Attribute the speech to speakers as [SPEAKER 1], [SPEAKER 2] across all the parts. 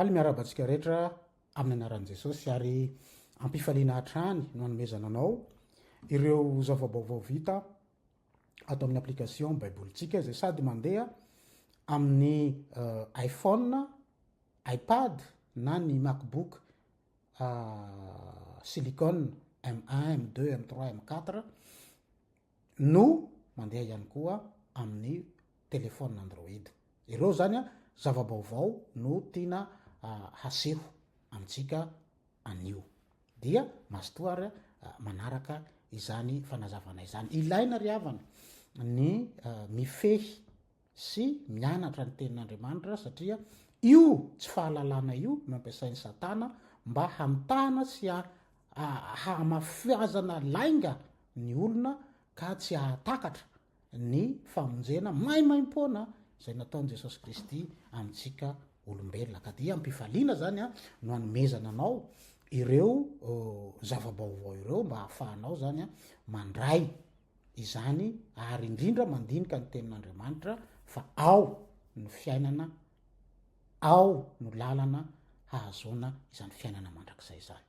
[SPEAKER 1] Faly miarahaba antsika rehetra amin'ny anaran'i Jesosy ary ampifaliana hatrany no anomezana anao ireo zava-baovao vita ato amin'ny application Baibolintsika izay sady mandeha amin'ny eh, iPhone, iPad na ny MacBook Silicon M1, M2, M3, M4 no mandeha ihany koa amin'ny telephone Android. Ireo zany zava-baovao no tiana haseho amintsika anio. Dia mazotoa ary manaraka izany fanazavana izany. Ilaina ry havana ny mifehy sy mianatra ny tenin'Andriamanitra satria io tsy fahalalana io no ampiasain'i Satana mba hamitahana sy hahamafazana lainga ny olona ka tsy hahatakatra ny famonjena maimaimpoana izay nataon'i Jesosy Kristy amintsika olombelona. Ka dia am-pifaliana izany no anomezana anao ireo zava-baovao ireo mba hahafahanao izany mandray izany ary indrindra mandinika ny tenin'Andriamanitra fa ao no fiainana, ao no lalana hahazoana izany fiainana mandrakizay izany.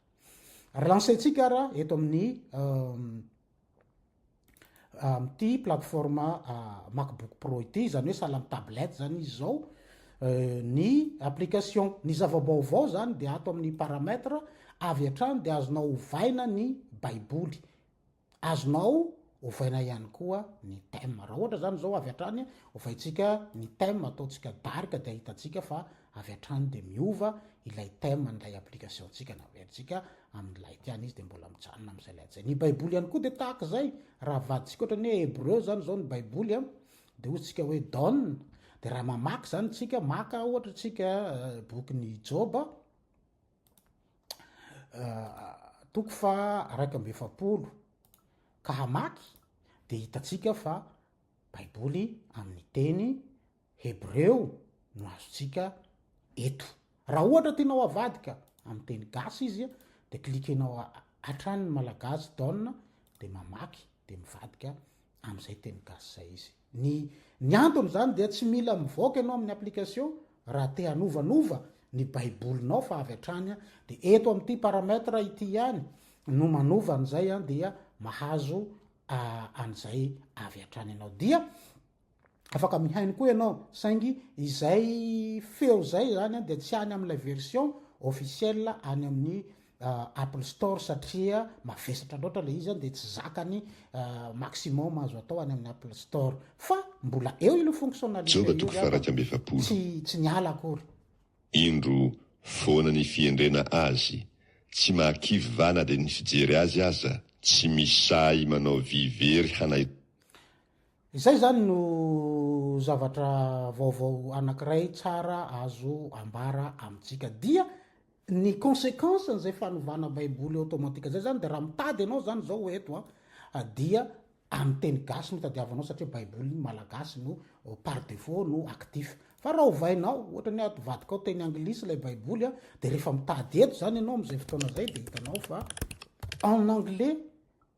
[SPEAKER 1] Relancer-tsika ara eto amin'ny amin'ity plateforme MacBook Pro ity, izany hoe sahala amin'ny tablette zany izy izao, ny application. Ny zava-baovao zany dia ato amin'ny paramètre avy hatrany dia azonao ovaina ny baiboly. Azonao ovaina ihany koa ny thème. Raha ohatra zany zao avy hatrany ovaintsika ny thème ataontsika dark dia hitantsika fa avy hatrany dia miova ilay thème an'ilay application ntsika na averintsika amin'ny light ihany izy dia mbola mijanona amin'izay light zay. Ny baiboly ihany koa dia tahaka izay, raha avadintsika ohatra ny hoe hebreu zany zao ny baiboly an, dia hoy tsika hoe don, dia raha mamaky zany tsika, maka ohatra tsika bokin'i Joba, Toko faha 41 ka hamaky dia hitantsika fa Baiboly amin'ny teny hebreo no azontsika eto. Raha ohatra tianao havadika amin'ny teny gasy izy dia cliquenao hatrany ny malagasy donne dia mamaky dia mivadika amin'izay teny gasy izay izy. Ny ny antony izany dia tsy mila mivoaka ianao amin'ny application raha te hanovanova ny baibolinao fa avy hatrany dia eto amin'ity paramètre ity ihany no manova an'izay dia mahazo an'izay avy hatrany ianao. Dia afaka mihaino koa ianao saingy izay feo izay izany dia tsy any amin'ilay version officielle any amin'ny Apple Store satria mavesatra loatra le izy dia tsy zakany maximum azo atao any amin'ny Apple Store fa mbola eo ilo fonctionnalité
[SPEAKER 2] Joba
[SPEAKER 1] io
[SPEAKER 2] toko
[SPEAKER 1] ry havana
[SPEAKER 2] faha-41.
[SPEAKER 1] tsy tsy niala akory.
[SPEAKER 2] Indro, foana ny fihendrena azy, tsy mahakivy va na dia ny fijery azy aza, tsy misy sahy manao vy very hanai.
[SPEAKER 1] Izay izany no zavatra vaovao anankiray tsara azo ambara amintsika. Dia ny consequence-n'izay fanovana baiboly automatique zay zany de raha mitady ianao zany zao eto an, dia amin'ny teny gasy no tadiavanao satria baiboly malagasy no par defaut no actif. Fa raha ovainao, ohatra ny hoe avadikao teny anglisy ilay baiboly an, de rehefa mitady eto zany ianao amin'izay fotoana zay de hitanao fa en anglais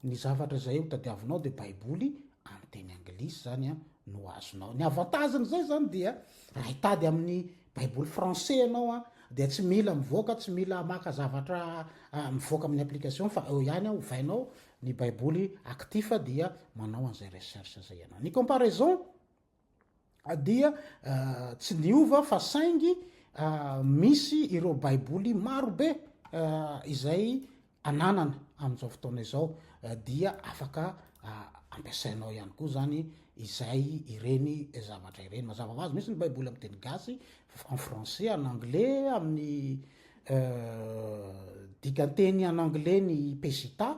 [SPEAKER 1] Ny zavatra izay ho tadiavinao dia baiboly amin'ny teny anglisy zany an no azonao. Ny avantage-n'izay zany dia raha hitady amin'ny baiboly français ianao an dia tsy mila mivoaka, tsy mila maka zavatra mivoaka amin'ny application fa eo ihany an ovainao ny baiboly actif dia manao an'izay recherche zay ianao. Ny comparaison dia tsy niova fa saingy misy ireo baiboly maro be izay ananana amin'izao fotoana izao dia afaka ampiasainao ihany koa zany izay ireny zavatra ireny. Mazava ho azy misy ny baiboly amin'ny teny gasy, en français, en anglais, amin'ny dikanteny en anglais ny Peshitta,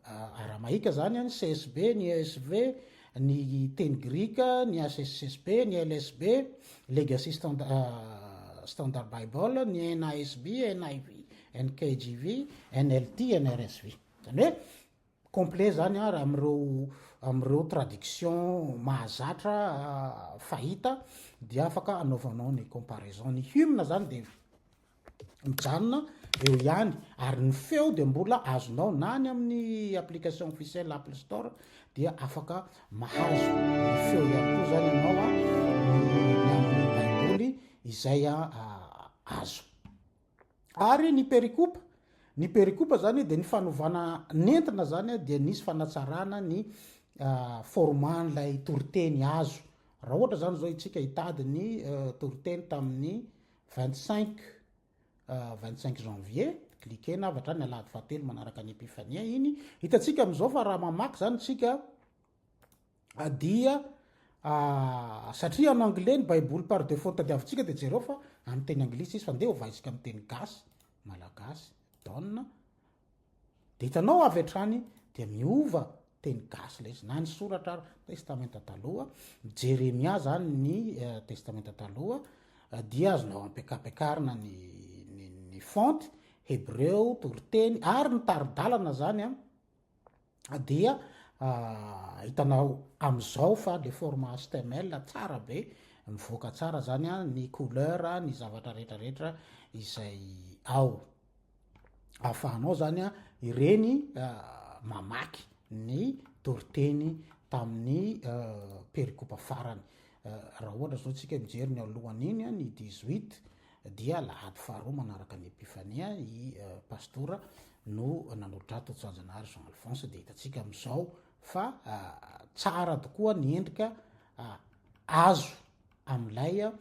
[SPEAKER 1] Aramaika zany an, ny CSB, ny ESV, ny teny grika, ny HSSB, ny LSB, Legacy Standard Bible, ny NASB, NIV, NKJV, NLT, NRSV. Zany hoe complet zany an raha amin'ireo amin'ireo traduction mahazatra fahita dia afaka anaovanao ny comparaison. Ny hymne zany dia mijanona eo ihany ary ny feo dia mbola azonao na any amin'ny application officielle Apple Store dia afaka mahazo ny feo ihany koa zany ianao a ny amin'ny baiboly izay a azo. Ary ny perikopa, ny perikopa zany dia ny fanovana nentina zany dia nisy fanatsarana ny format-n'ilay toriteny azo. Raha ohatra zany zao itsika hitady ny toriteny tamin'ny 25 25 janvier, cliquer-na avy hatrany alahady fahatelo manaraka ny Epifania iny. Hitantsika amin'izao fa raha mamaky zany tsika dia satria en anglais ny baiboly par defaut tadiavintsika dia jereo fa amin'ny teny anglisy izy fa ndeha ovaintsika amin'ny teny gasy, malagasy, donne, dia hitanao avy hatrany dia miova teny gasy ilay izy na ny soratra ary testamenta taloha, Jeremia zany ny testamenta taloha dia azonao ampiakapiakarina ny ny font, hebreo, toriteny ary ny tari-dalana zany an. dia hitanao amizao fa le format html tsara be mivoaka tsara zany a ny couleur ny zavatra rehetrarehetra izay ao ahafahanao zany a ireny mamaky ny toriteny tamin'ny perikopa farany raha ohatra zao tsika mijery ny alohan'iny a ny 18 dia alahady faharoa manaraka ny epifania i pastora no nanolotra ahy Tojo-Janjanahary Jean Alphonse dia hitantsika amin'izao fa tsara tokoa ny endrika azo amin'ilay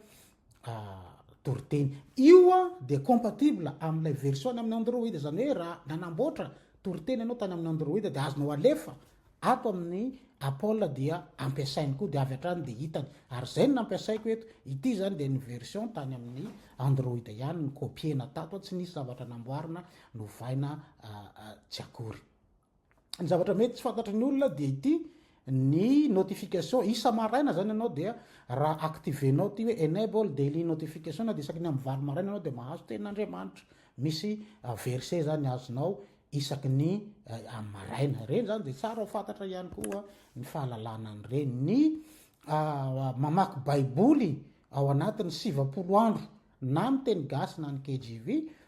[SPEAKER 1] toriteny. Io dia compatible amin'ilay version any amin'ny Android, izany hoe raha nanamboatra toriteny ianao tany amin'ny Android dia azonao alefa Ato amin'ny Apple dia ampiasainy koa dia avy hatrany dia hitany. Ary izay no nampiasaiko eto. Ity izany dia ny version tany amin'ny Android ihany no copier-na tato, tsy nisy zavatra namboarina novaina tsy akory. Ny zavatra mety tsy fantatry ny olona dia ity ny notification isa-maraina izany ianao dia raha activer-nao ity hoe enable daily notification dia isaky ny amin'ny valo maraina ianao dia mahazo tenin'Andriamanitra. Misy verset izany azonao isaky ny amin'ny maraina. Ireny zany dia tsara ho fantatra ihany koa ny fahalalana an'ireny. Ny mamaky baiboly ao anatin'ny 90 andro na ny teny gasy na ny KJV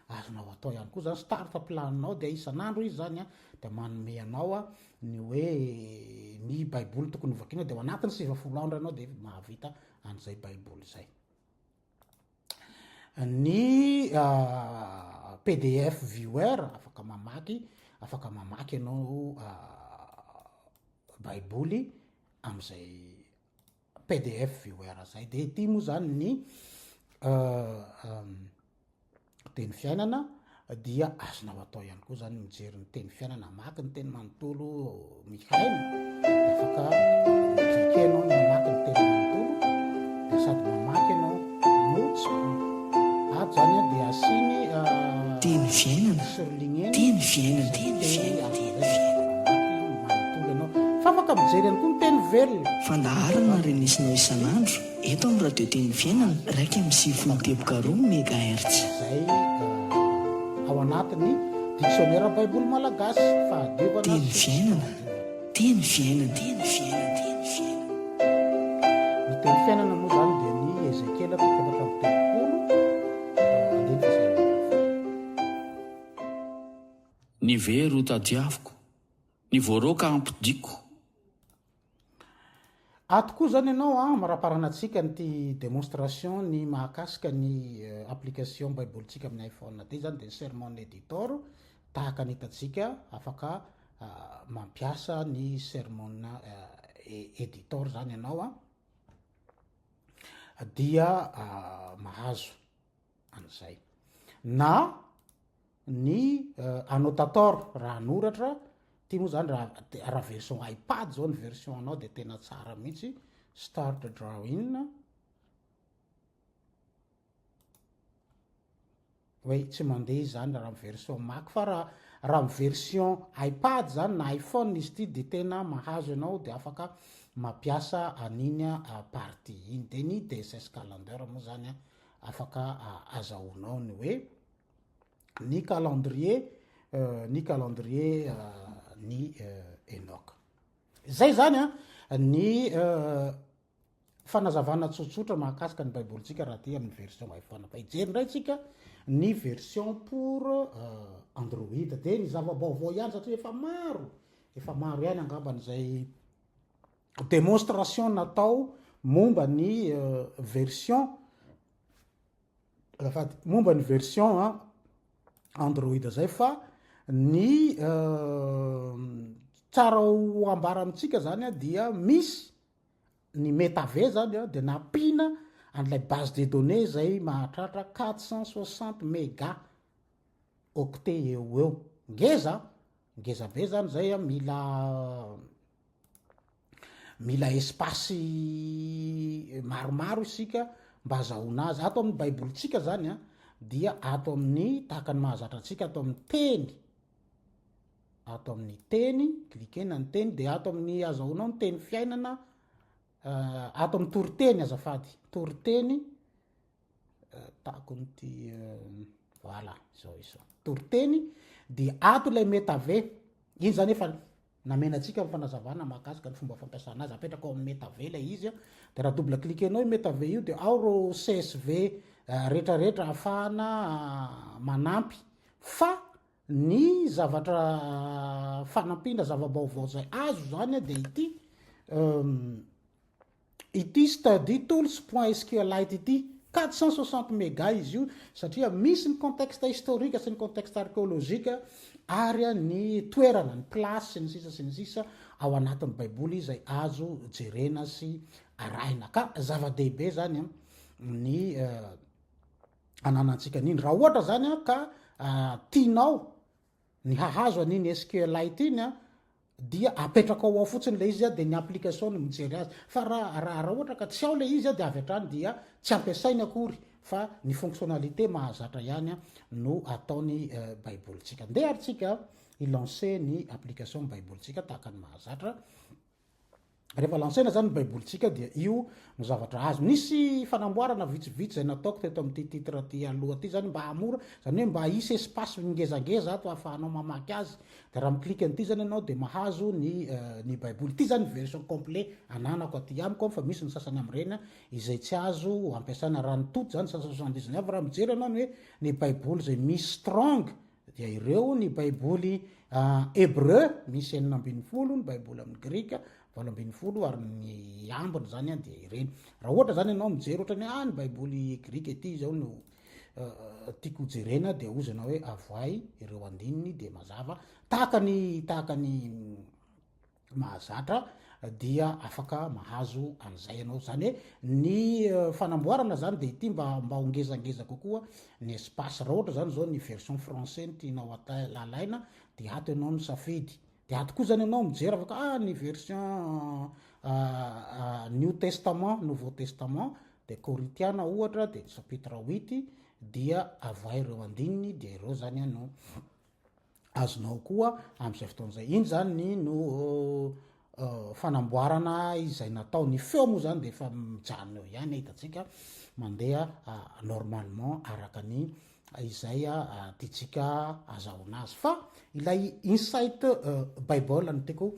[SPEAKER 1] azonao atao ihany koa zany. Start plan-nao dia isan'andro izy zany dia manome anao ny hoe ny baiboly tokony hovakiana dia ao anatin'ny 90 andro ianao dia mahavita an'izay baiboly izay. Ny pdf viewer afaka mamaky afaka mamaky ianao baiboly am'izay pdf viewer zay de ity moa zany ny Teny fiainana dia azonao atao ihany koa zany mijery ny teny fiainana, mamaky ny teny manontolo, mihaino, de afaka mi-cliquer ianao ny mamaky ny teny manontolo, de sady mamaky ianao no tsy ato zany a dia asiany
[SPEAKER 3] Teny fiainana,
[SPEAKER 1] surligner-ny
[SPEAKER 3] teny fiainana,
[SPEAKER 1] izay
[SPEAKER 3] teny
[SPEAKER 1] teny
[SPEAKER 3] fiainana,
[SPEAKER 1] azonao
[SPEAKER 3] teny
[SPEAKER 1] zay de
[SPEAKER 3] fiainana.
[SPEAKER 1] mamaky manontolo ianao fa afaka mijery ihany koa ny teny velona.
[SPEAKER 3] Fandaharana renesinao isan'andro Eto amin'ny Radio Teny Fiainana, 91.2 Megahertz.
[SPEAKER 1] Izay ao anatin'ny Dictionnaire Baiboly Malagasy, fahadiovana
[SPEAKER 3] Teny
[SPEAKER 1] sy
[SPEAKER 3] Fiainana,
[SPEAKER 1] fahadiovana.
[SPEAKER 3] Teny Fiainana, Teny Fiainana, Teny Fiainana.
[SPEAKER 1] Ny Teny Fiainana moa izany dia ny Ezekiela toko 34, andininy faha-19.
[SPEAKER 4] Ny very ho tadiaviko, ny voaroaka hampodiako.
[SPEAKER 1] Ato koa zany ianao an, amaraparana-tsika an'ity démonstration ny mahakasika ny application baibolintsika amin'ny iPhone ity zany dia ny sermon editor, tahaka ny hitantsika afaka mampiasa ny sermon editor zany ianao an, dia mahazo an'izay. Na ny annotator raha hanoratra, ty moa zany raha raha version ipad zao ny version anao de tena tsara mihitsy, start drawing, hoe tsy mandeha izy zany raha amy version mac fa raha raha amy version ipad zany na iphone izy ty de tena mahazo ianao de afaka mampiasa an'iny partie iny, de ny DSS calendar moa zany an afaka azahoanao ny hoe ny calendrier ny calendrier ny Enoch. Zay zany an ny fanazavana tsotsotra mahakasika ny baibolintsika raha aty amin'ny version iPhone. Fa hijery indray tsika ny version pour Android. Dia ny zava-baovao ihany satria efa maro, efa maro ihany angambany izay démonstration natao momba ny version azafady, momba ny version an. Android zay fa ny tsara ho ambara amintsika zany a dia misy ny Metave zany a dia nampiana an'ilay base de données zay mahatratra 460 méga octet eo ho eo. Ngeza, ngeza be zany zay a, mila mila espace maromaro isika mba azahoana azy. Ato amin'ny baibolintsika zany a dia ato amin'ny tahaka ny mahazatra antsika ato amin'ny teny, ato amin'ny teny, cliquena ny teny de ato amin'ny azahoanao ny teny fiainana, ato amin'ny toriteny azafady, toriteny, takon'ity voilà zao izy zao, toriteny de ato ilay metave, iny zany efa namena antsika ny fanazavana mahakasika ny fomba fampiasana azy, apetraka ao amin'ny metave ilay izy a, de raha double cliquenao io metave io de ao reo CSV retraretra ahafahana manampy fa ny zavatra fanampiana zava-baovao zay azo zany a de ity ity study tools point sqlite ity, 460 méga izy io satria misy ny contexte historique sy ny contexte archéologique ary ny toerana, ny place sy ny sisa sy ny sisa ao anatin'ny baiboly izay azo jerena sy arahina, ka zava-dehibe zany a ny ananantsika an'iny. Raha ohatra zany a ka tianao ny hahazo an'iny SQLite iny a dia apetrakao ao fotsiny le izy a de ny application no mijery azy, fa raha ohatra ka tsy ao le izy a de avy hatrany dia tsy ampiasainy akory fa ny fonctionnalité mahazatra ihany a no ataony baibolintsika. Ndeha ary tsika hi-lancer ny application baibolintsika tahaka ny mahazatra. Rehefa lancena zany ny baibolintsika dia io no zavatra azo. Nisy fanamboarana vitsivitsy zay nataoko teto amin'ity titre ty aloha ty zany mba hahamora, zany hoe mba hisy espace ngezangeza ato ahafahanao mamaky azy. De raha mi-clique an'ity zany ianao de mahazo ny baiboly. Ity zany version complet ananako aty amiko fa misy ny sasany amin'ireny izay tsy azo ampiasaina. Raha ny toto zany 579, raha mijery ianao ny hoe ny baiboly zay misy Strong dia ireo ny baiboly hébreu misy 16, ny baiboly amin'ny grika 18 ary ny ambiny zany a dia ireny. Raha ohatra zany ianao mijery ohatra ny hoe ny baiboly grika ity zao no tiako hojerena dia hozy ianao hoe avoay ireo andininy dia mazava tahaka ny mahazatra dia afaka mahazo an'izay ianao. Zany hoe ny fanamboarana zany de ity mba ho ngezangeza kokoa ny espace. Raha ohatra zany zao ny version français ny tianao alaina de ato ianao misafidy, de ato koa zany ianao mijery afaka ny version New Testament, Nouveau Testament de Korintiana ohatra de chapitre 8 dia avoay ireo andininy dia ireo zany a no azonao koa am'izay fotoana zay. Iny zany ny no fanamboarana izay natao. Ny feo moa zany de efa mijanona eo ihany, hitantsika mandeha normalement araka ny izay tiantsika azahoana azy, fa ilay Insight Bible no tiako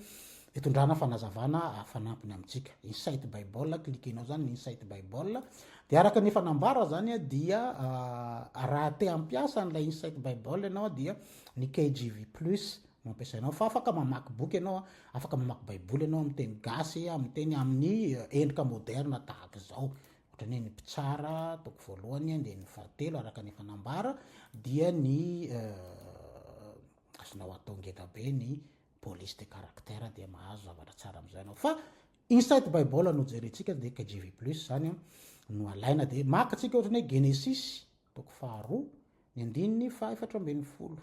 [SPEAKER 1] hitondrana fanazavana fanampiny amintsika. Insight Bible, cliquenao zany ny Insight Bible de araka ny efa nambara zany a dia raha te hampiasa an'ilay Insight Bible ianao dia ny KJV plus no ampiasainao, fa afaka mamaky boky ianao a, afaka mamaky baiboly ianao amin'ny teny gasy, amin'ny teny amin'ny endrika moderne tahaka izao, ohatrany hoe ny Mpitsara toko voalohany andininy fahatelo araka ny efa nambara dia ny azonao atao ngeda be ny police de caractère dia mahazo zavatra tsara am'izay anao. Fa Insight Bible no jerentsika de KJV plus zany a no alaina, de maka tsika ohatrany hoe Genesis toko faharoa ny andininy faha-14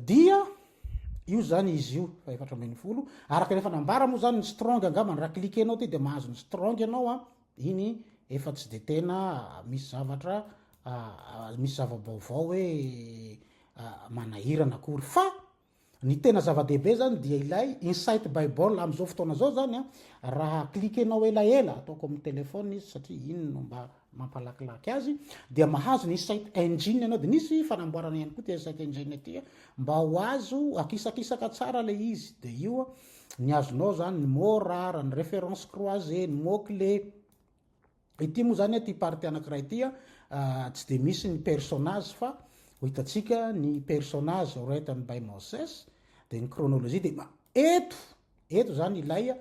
[SPEAKER 1] dia io zany izy io faha-14 araka rehefa nambara moa zany ny Strong angambany. Raha cliquenao ty de mahazo ny Strong ianao a, iny efa tsy de tena misy zavatra misy zava-baovao hoe manahirana akory, fa ny tena zava-dehibe zany dia ilay Insight Bible am'izao fotoana zao zany a. Raha cliquenao elaela, ataoko amin'ny telefona izy satria iny no mba mampalakilaky azy, dia mahazo ny Insight Engine ianao. De nisy fanamboarana ihany koa ty Insight Engine ty mba ho azo akisakisaka tsara le izy, de io ny azonao zany ny mot rare, ny référence croisée, ny mot clé. Ity moa zany ty partie anankiray ty a tsy de misy ny personnage fa ho hitantsika ny personnage written by Moses de ny chronologie de eto zany ilay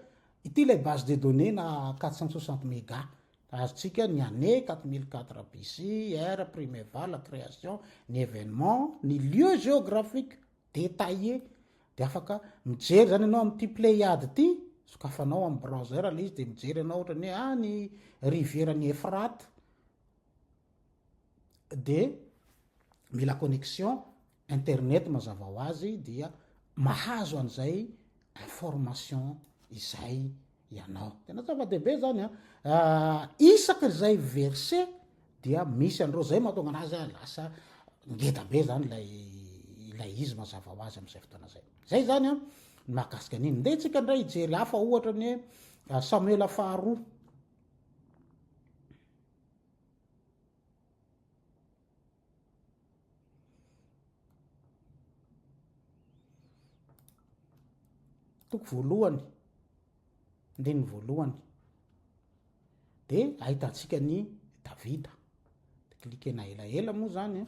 [SPEAKER 1] ity ilay base de données na 460 méga. Azontsika ny année 4004 BC, ère primévale, création, ny événement, ny lieu géographique détaillé. De afaka mijery zany ianao amin'ity Pléiade ity, sokafanao amin'ny browser le izy de mijery ianao ohatrany hoe ah ny rivière ny Euphrate, de mila connexion internet mazava ho azy dia mahazo an'izay information izay ianao. Tena zava-dehibe zany an. Ah, isaky izay verset dia misy an'ireo, zay mahatonga anazy ah, lasa ngeda be zany ilay ilay izy mazava ho azy amin'izay fotoana zay. Zay zany an, ny mahakasika an'iny. Ndeha tsika indray hijery hafa ohatra ny hoe Samoela faharoa. Toko voalohany, andininy voalohany, de ahitantsika ny Davida, de cliquena elaela moa zany an,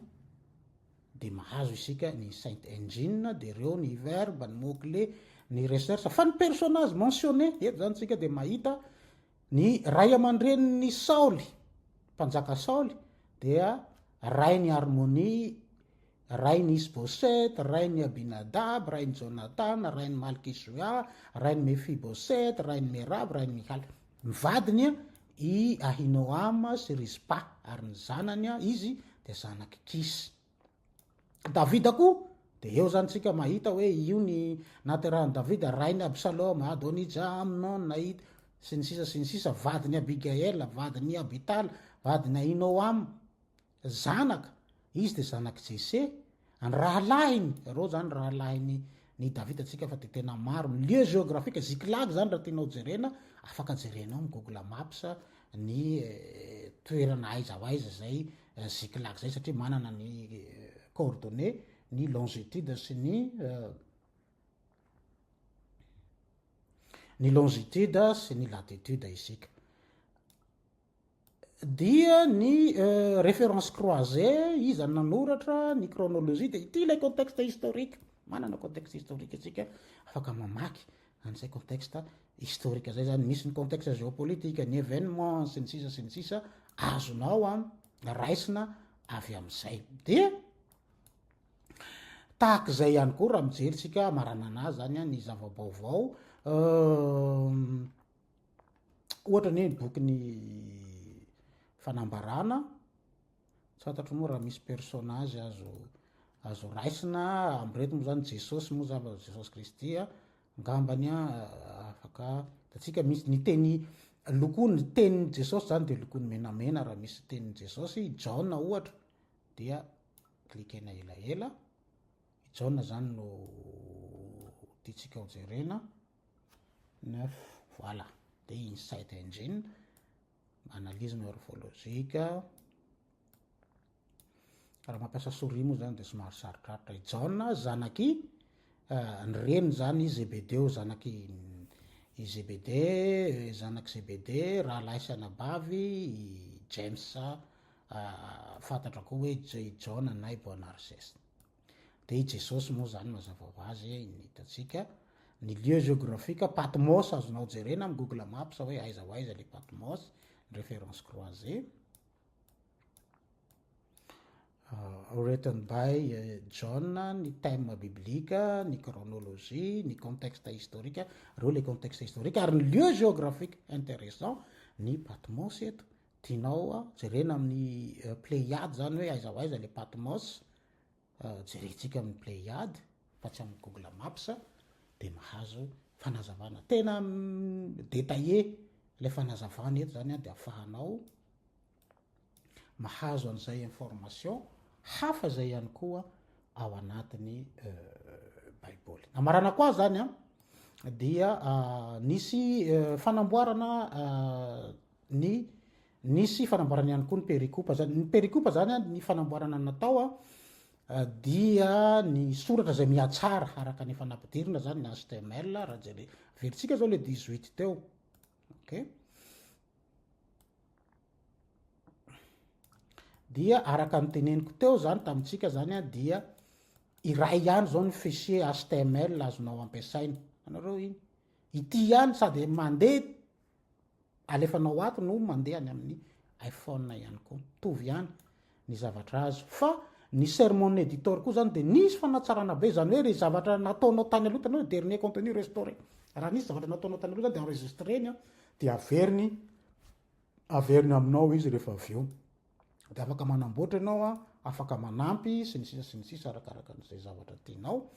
[SPEAKER 1] de mahazo isika ny Saint Engine, de reo ny verbe, ny mot clé, ny recherche, fa ny personnage mentionné, eto zany tsika de mahita Ny ray aman-drenin'i Saoly, mpanjaka Saoly, dia rain'i Harmonia, rain'i Isboseta, rain'i Abinadab, rain'i Jonatana, rain'i Malkisoa, rain'i Mefiboseta, rain'i Merab, rain'i Mikala. Ny vadiny i Ahinoama sy Rizpa, ary ny zanany izy dia zanak'i Kisy. Davida koa, dia eo zany tsika mahita hoe io ny naterahan'i Davida, rain'i Absaloma, Adonija, Amnona, i, sy ny sisa sy ny sisa, vadin'i Abigaila, vadin'i Abitala, vadin'i Ahinoama, zanaka, izy dia zanak'i Jese, ny rahalahiny, ireo zany rahalahiny ny Davida tsika fa dia tena maro, ny lieu géographique, Ziklag zany raha tianao jerena, afaka jerenao amin'ny Google Maps ny toerana aiza ho aiza izay Ziklag zay satria manana ny coordonnées, ny longitude sy ny ny longitude sy ny latitude isika. Dia ny référence croisée, iza no nanoratra, ny chronologie, dia ity ilay contexte historique, manana contexte historique isika afaka mamaky an'izay contexte historique zay zany, misy ny contexte géopolitique, ny événement sy ny sisa sy ny sisa azonao an raisina avy amin'izay. Dia tahak'izay ihany koa raha mijery tsika hamaranana azy zany an ny zava-baovao, ohatra ny hoe ny bokin'ny fanambarana, Tsy fantatro moa raha misy personnage azo azo raisina amin'ireto moa zany Jesosy moa zany Jesosy Kristy a, angambany a afaka hitantsika misy ny teny lokoiny ny tenin'i Jesosy zany de lokoiny menamena raha misy tenin'i Jesosy, i Jaona ohatra dia cliquena elaela, i Jaona zany no tiantsika ho jerena, neuf voilà, de Insight Engine. Analyse morphologique. Raha mampiasa souris moa zany de somary sarotrarotra. I Jaona zanaky ny reniny zany i Zebedeo zanaky i Zebede zanaky Zebede rahalahy sy anabavy i James fantatra koa hoe i Jaona na i Boanarges. De i Jesosy moa zany mazava ho azy ny hitantsika. Ny lieu géographique, Patmos azonao jerena amin'ny Google Maps hoe aiza ho aiza le Patmos, ny référence croisée. Written by John, ny thème biblique, ny chronologie, ny contexte historique, reo le contexte historique ary ny lieu géographique intéressant ny Patmos eto. Tianao jerena amin'ny Pléiade zany hoe aiza ho aiza le Patmos. Jerentsika amin'ny Pléiade fa tsy amin'ny Google Maps dia mahazo fanazavana tena détaillé ilay fanazavana eto zany dia afahanao mahazo an'izay information hafa zay ihany koa ao anatin'ny Baiboly. Amaranako azy zany an dia nisy fanamboarana ny Nisy fanamboarana ihany koa ny perikopa zany. Ny perikopa zany an, ny fanamboarana natao an, dia ny soratra izay mihatsara araka ny efa nampidirina zany ny HTML raha jere averintsika zao le 18 teo. Ok. Dia araka ny teneniko teo zany tamintsika zany an, dia iray ihany zao ny fichier HTML azonao ampiasaina. Anareo iny. Ity ihany sady mandeha. alefanao ato no mandeha any amin'ny iPhone ihany koa. Mitovy ihany ny zavatra azo. Fa ny sermon editor koa zany de nisy fanatsarana be, zany hoe le zavatra nataonao tany aloha, hitanao dernier contenu restauré. Raha nisy zavatra nataonao tany aloha zany de enregistré-ny an, de averiny averiny aminao izy rehefa avy eo. De afaka manamboatra ianao an, afaka manampy sy ny sisa sy ny sisa arakaraka an'izay zavatra tianao.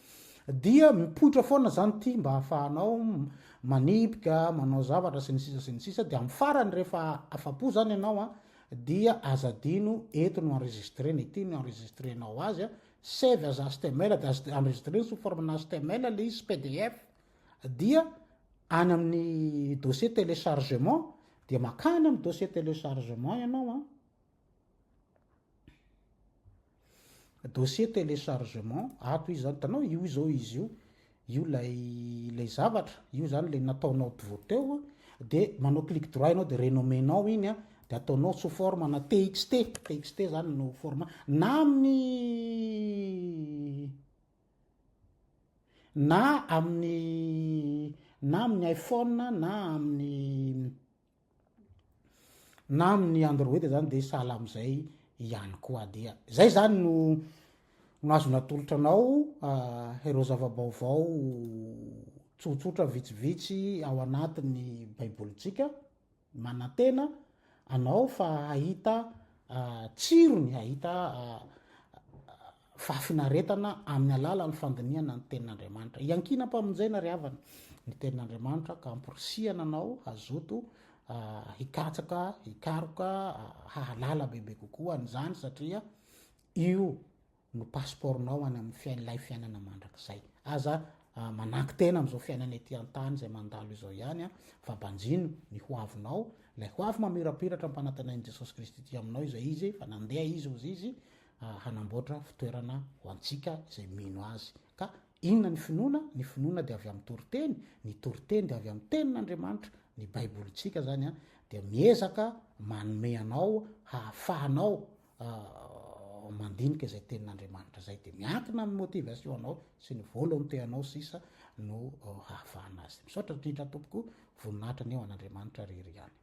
[SPEAKER 1] Dia mipoitra foana zany ity mba ahafahanao manipika, manao zavatra sy ny sisa sy ny sisa, de amin'ny farany rehefa afa-po zany ianao an, dia aza adino eto no enregistrena, ity no enregistrenao azy a, save as html dia azo enregistrena sous forme na html le izy sy pdf, dia any amin'ny dossier téléchargement dia makany amin'ny dossier téléchargement ianao an, Dossier téléchargement, ato izy zany, hitanao io izao izy io, io ilay ilay zavatra, io zany ilay nataonao vao teo, de manao clic droit ianao de renommer-nao iny an, de ataonao sous forme na txt, txt zany no format, na amin'ny na amin'ny na amin'ny iPhone na amin'ny na amin'ny android zany de sahala am'izay ihany koa dia zay zany no no azo natolotra anao ireo zava-baovao tsotsotra vitsivitsy ao anatin'ny baibolintsika manantena anao fa hahita tsirony hahita Fahafinaretana amin'ny alalan'ny fandinihana ny Tenin'Andriamanitra. Iankinam-pamonjena ry havana ny Tenin'Andriamanitra ka amporisihana anao hazoto hikatsaka, hikaroka, hahalala bebe kokoa an'izany satria io no passeport-nao any amin'ny fiain- fiainana mandrakizay. Aza manankin-tena amin'izao fiainana ety an-tany izay mandalo izao ihany fa banjino ny ho avinao, ilay ho avy mamirapiratra ampanantenain'i Jesosy Kristy ity aminao izay Izy, fa nandeha Izy hozy Izy, hanamboatra fitoerana ho antsika izay mino Azy. Ka inona ny finoana? Ny finoana dia avy amin'ny toriteny, ny toriteny dia avy amin'ny tenin'Andriamanitra, ny Baibolintsika izany dia miezaka manome anao hahafahanao mandinika izay tenin'Andriamanitra izay, dia miankina amin'ny motivation anao sy ny volonté anao sisa no hahafahana azy. Misaotra indrindra tompoko, voninahitra anie ho an'Andriamanitra rery ihany.